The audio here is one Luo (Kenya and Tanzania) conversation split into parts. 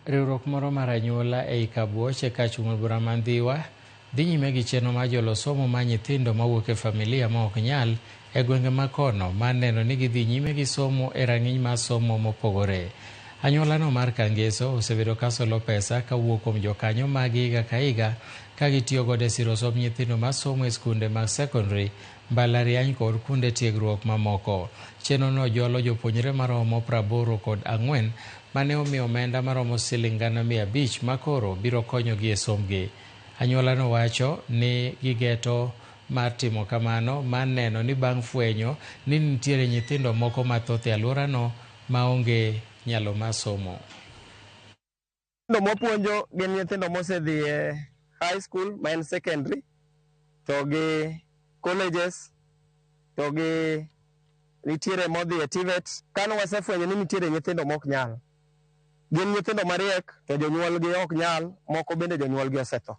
Riwruok moro mar anyuola ei Kabuoch e kach bura ma Ndhiwa dhi nyime gi chenro mar jolo somo mar nyithindo mawuok e familia ma ok nyal e gwenge ma kono mar neno ni gidhi nyime gi somo e rang'iny mar somo mopogore. Anyuolano mar Kangeso osebedo ka solo pesa kawuok kuom jokanyo magi higa ka higa ka gitiyo godo e siro somb nyithindo masomo e skunde mag sekondari, mbalariany kod kuonde tiegruok mamoko. Chenrono jolo jopuonjre maromo 84 mane omi omenda maromo siling 500,000 makoro biro konyogi e sombgi. Anyuolano wacho ni gigeto mar timo kamano mar neno ni bang' fwenyo ni nitiere nyithindo moko mathoth e alworano maonge nyalo mar somo. Nyithindo mwapuonjo gin nyithindo mosedhi e high school ma en secondary to gi colleges to gi nitiere modhi e TVET. Kane wasefwenyo ni nitiere nyithindo mok nyal, gin nyithindo mariek to jonyuolgi ok nyal, moko bende jonyuolgi osetho.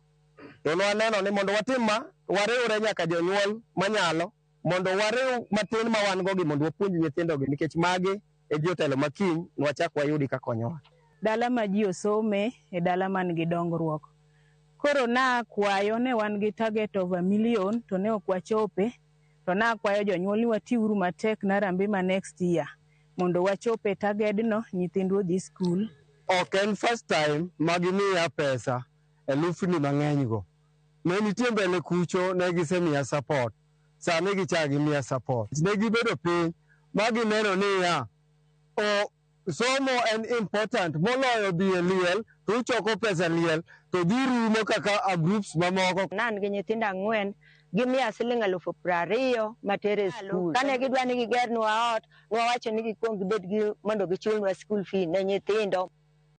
To nwaneno ni mondo watim ma, wariwre nyaka jonyuol manyalo mondo wariw matin ma wan go gi mondo wapuonj nyithindogi nikech magi e jotelo ma kiny nwachak wayudi ka konyowa. Dala ma ji osome e dala man gi dongruok. Koro nakwayo ne wan gi target of 1 million to ne ok wachope. To nakwayo jonyuol ni watiuru matek ne harambee ma next year mondo wachop e target no nyithindwa odhi skul. Ok en first time ma gimiya pesa elufni mang'eny go. Ne nitie mbele kucho ne gisemiya support. Sani gichak gimiya support. Ne gibedo piny ma gineno niya, o somo en important moloyo dhi e liel to uchoko pesa liel to dhi rumo kaka a groups mamoko. Ne an gi nyithindo ang'wen, gimiya siling 20,000 matere e skul. Kane gidwa ni gigernwa ot, nwawacho ni gikuong gibed gi mondo gichulnwa school fee ne nyithindo.